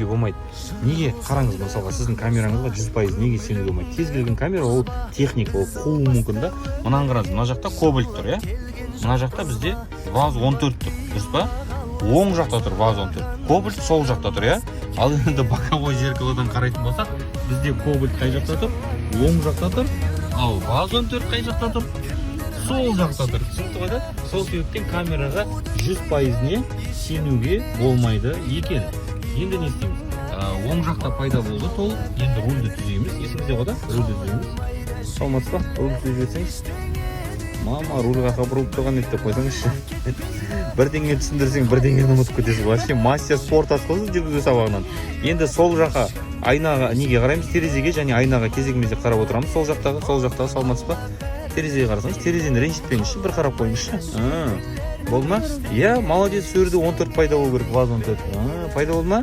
сенуге болмайды. Неге? Қараңыз, мысалға, сіздің камераңызға 100% неге сенуге болмайды? Кез келген камера ол техника, ол қууы мүмкін да. Мынаны қараңыз, мына жақта Кобальт тұр, иә, мына жақта бізде ВАЗ 14 тұр, дұрыс па? Оң жақта тұр ВАЗ 14, Кобальт сол жақта тұр, иә. Ал енді боковой зеркалодан қарайтын болсақ, бізде Кобальт қай жақта тұр? Оң жақта тұр. Ал ВАЗ 14 қай жақта тұр? Сол жақта тұр. Түсінікті ғой да? Сол себептен камераға 100%-не сенуге болмайды екен. Енді не істейміз? Оң жақта пайда болды толық. Енді рульді түзейміз. Есіңізде ғой да, рульді түзейміз. Саламатсыз ба? Рульді түзеп жіберсеңіз. Мама, руль қаяққа бұрылып тұрған еді деп қойсаңызшы. Бірдеңе түсіндірсең, бірдеңені ұмытып кетесіз. Вообще мастер спорта қой сіз жүргізу сабағынан. Енді сол жаққа, айнаға неге қараймыз? Терезеге және айнаға кезегімізде қарап отырамыз. Сол жақтағы, сол жақтағы. Саламатсыз ба? Терезеге қарасаңыз, терезені ренжітпеңізші, бір қарап қойыңызшы. А, болды ма? Иә, молодец. Сол жерде 14 пайда болу керек, ВАЗ 14. А, пайда болды ма?